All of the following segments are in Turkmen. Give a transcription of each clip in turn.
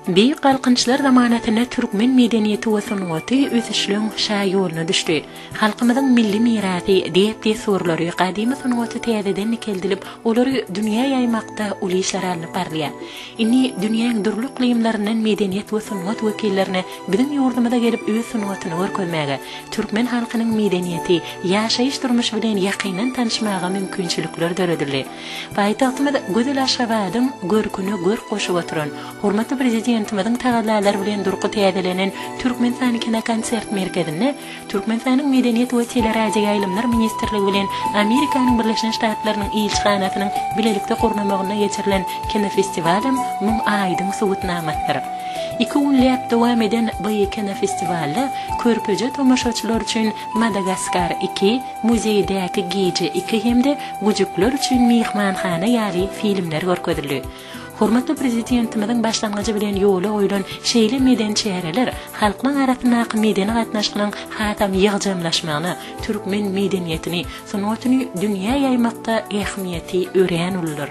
Beýik Galkynyşlar zamanasynda türkmen medeniýeti we sungaty ösüşleň şa ýoluna düşdi. Halkymyzyň milli mirasy, däp-dessurlary, gadymy sungaty täzeden dikeldilip, olary dünýä ýaýmakda uly işler alnyp barylýar. Indi dünýäň dürli yklymlaryndan medeniýet we sungat wekillerine biziň ýurdumyza gelip öz sungatyny görkezmäge, türkmen halkynyň medeniýeti, ýaşaýyş-durmuşy bilen ýakyndan tanyşmaga mümkinçilikler döredildi. Paýtagtymyz gözel Aşgabadyň görküne görk goşup oturan, hormatly Prezidentimiziň tagallalary bilen durky täzelenen Türkmenistan kinokonsert merkezinde Türkmenistanyň Medeniýet we teleradioýaýlymlar ministrligi bilen Amerikanyň Birleşen Ştatlarynyň ilçihanasynyň bilelikde gurnamagynda geçirilen kinofestiwalam muň aýdyň subutnamasydyr. Iki günläp dowam eden bu kinofestiwalda körpeje tomaşaçylar üçin Madagaskar iki, Muzeýdäki gije iki hem-de Güjükler üçin myhmanhana ýaly filmler görkezildi. Hormatly Prezidentimiziň başlangyjy bilen ýola goýlan şeýle medeni çäreler halklaryň arasyndaky medeni gatnaşyklaryň hasam ýygjamlaşmagyna, türkmen medeniýetini, sungatyny dünýä ýaýmakda ähmiýeti örän uludyr.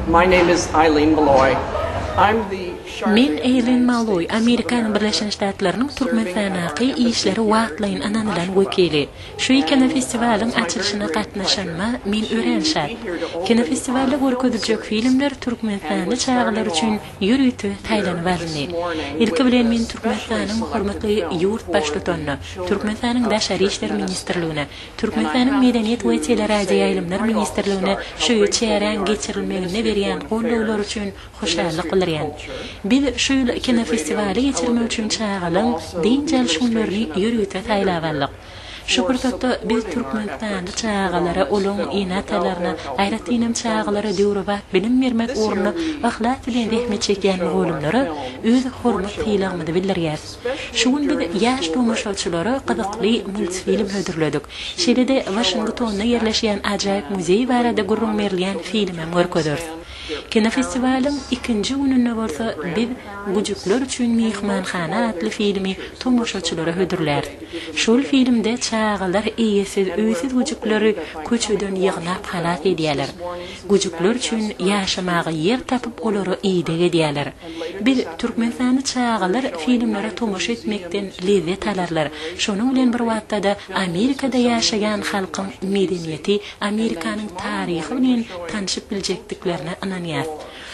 My name is Eileen Malloy. I'm the Men Eýlin Malloý, Amerikanyň Birleşen Ştatlarynyň Türkmenistandaky işleri wagtlaýyn ynanylan wekili. Şu kinofestiwalyň açylyşyna gatnaşanyma men örän şat. Kinofestiwalda görkeziljek filmler türkmenistanly çagalar üçin ýörite saýlanyp alyndy. Ilki bilen men Türkmenistanyň hormatly ýurt Baştutanyna, Türkmenistanyň Daşary işler ministrligine, Türkmenistanyň Medeniýet we teleradioýaýlymlar ministrligine şu çäräň geçirilmeginde berýän goldawlary üçin hoşallyk bildirýän. Biz şu ýyl kinofestiwaly geçirmek üçin çagalaň dynç alyş günlerini ýörite saýlap aldyk. Şu pursatda biz türkmenistanly çagalara, olaň ene-atalaryna, aýratynam çagalara döwrebap bilim bermek ugrunda yhlas bilen zähmet çekýän mugallymlara öz hormat-sylagymyzy bildirýäris. Şu gün biz ýaş tomaşaçylara gyzykly multfilm hödürledik. Şeýle-de Waşingtonda ýerleşýän ajaýyp muzeý barada gürrüň berilýän filmem görkezeris. Kinofestiwalyň ikinji gününde bolsa biz Güjükler üçin myhmanhana atly filmi tomaşaçylara hödürläris. Şol filmde çagalar eýesiz, öýsüz güjükleri köçeden ýygnap halas edýärler. Güjükler üçin ýaşamaga ýer tapyp olara ideg edýärler. Biz türkmenistanly çagalar filmlere tomaşa etmekden lezzet alarlar, şonuň bilen bir wagtda-da Amerikada ýaşaýan halkyň medeniýeti, Amerikanyň taryhy bilen tanşyp biljekdiklerine ynanýas.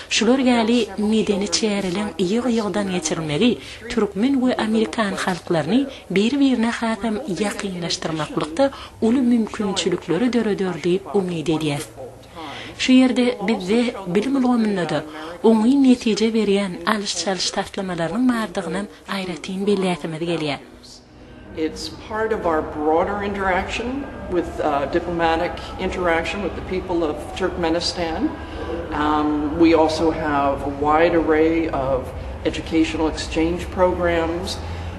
Şular ýaly medeni çäreleň ýygy-ýygydan geçirilmegi türkmen we amerikan halklaryny biri-birine hasam ýakynlaşdyrmaklykda uly mümkinçilikleri döreder diýip umyt edýäs. Şu ýerde bizde bilim ulgamynda-da oňyn netije berýän alyş-çalyş taslamalarynyň bardygynam aýratyn belläsimiz gelýär. It's part of our broader interaction with diplomatic interaction with the people of Turkmenistan. We also have a wide array of educational exchange programs,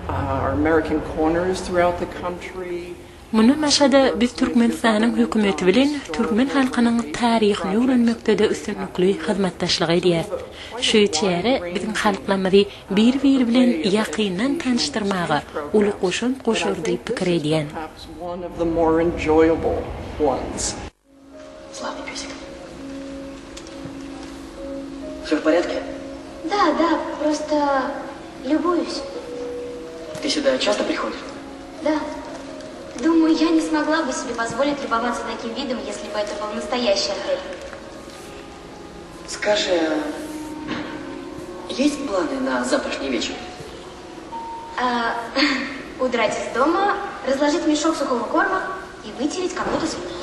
our American corners throughout the country. Mundan başga-da, biz Türkmenistanyň Hökümeti bilen türkmen halkynyň taryhyny öwrenmekde-de üstünlikli hyzmatdaşlyk edýäris. Şu çäre biziň halklarymyzy bir-biri bilen ýakyndan tanyşdyrmaga uly goşant goşar diýip pikir edýän. Slavnyý pösik. Wsё w porýadke? Da, da, prosto lýubuýus. Ty sýuda çasto prihodişь? Da. Думаю, я не смогла бы себе позволить любоваться таким видом, если бы это был настоящий отель. Скажи, а есть планы на завтрашний вечер? А, удрать из дома, разложить мешок сухого корма и вытереть кому-то свиней.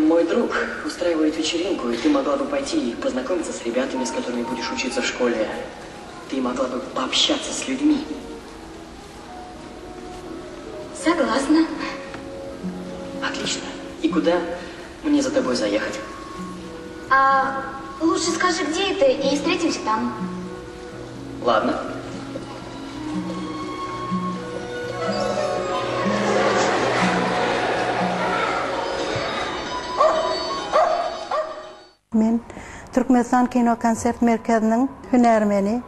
Мой друг устраивает вечеринку, и ты могла бы пойти и познакомиться с ребятами, с которыми будешь учиться в школе. Ты могла бы пообщаться с людьми. Согласна. Отлично. И куда мне за тобой заехать? А лучше скажи, где это, и встретимся там. Ладно. Men Türkmenistan kinokonsert merkeziniň hünärmeni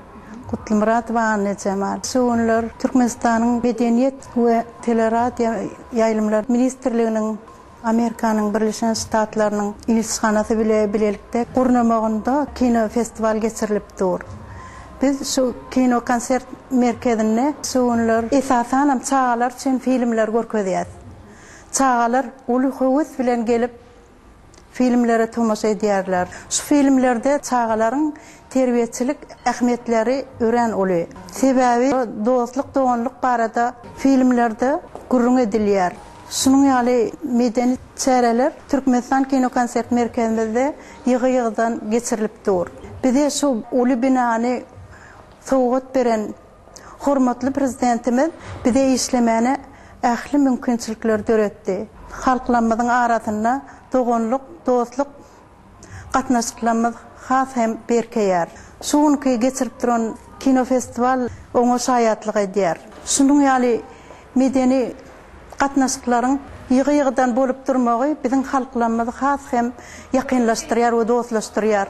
Gutlymyradowa Annajemal. Şu günler Türkmenistanyň Medeniýet we teleradioýaýlymlar ministrliginiň. Amerikanyň Birleşen Ştatlarynyň ilçihanasy bile bilelikde gurnamagynda kino festiwal geçirilip dur. Biz şu kino konsert merkezinde şu günler esasanam çagalar üçin filmler görkezýäs. Çagalar uly höwes bilen gelip filmlere tomaşa edýärler. Şu filmlerde çagalaryň terbiýeçilik ähmiýetleri örän uly. Sebäbi dostluk-doganlyk barada filmlerde gürrüň edilýär. Şunuň ýaly medeni çäreler Türkmenistan kinokonsert merkezimizde ýygy-ýygydan geçirilip dur. Bize şu uly binany sowgat beren Hormatly Prezidentimiz bize işlemäne ähli mümkinçilikleri döretdi. Halklarymyzyň arasynda doganlyk, dostluk gatnaşyklarymyz has hem berkeýär. Şu günki geçirip duran kinofestiwal oňa şaýatlyk edýär. Şunuň ýaly medeni gatnaşyklaryň ýygy-ýygydan bolup durmagy biziň halklarymyzy has hem ýakynlaşdyrýar we dostlaşdyrýar.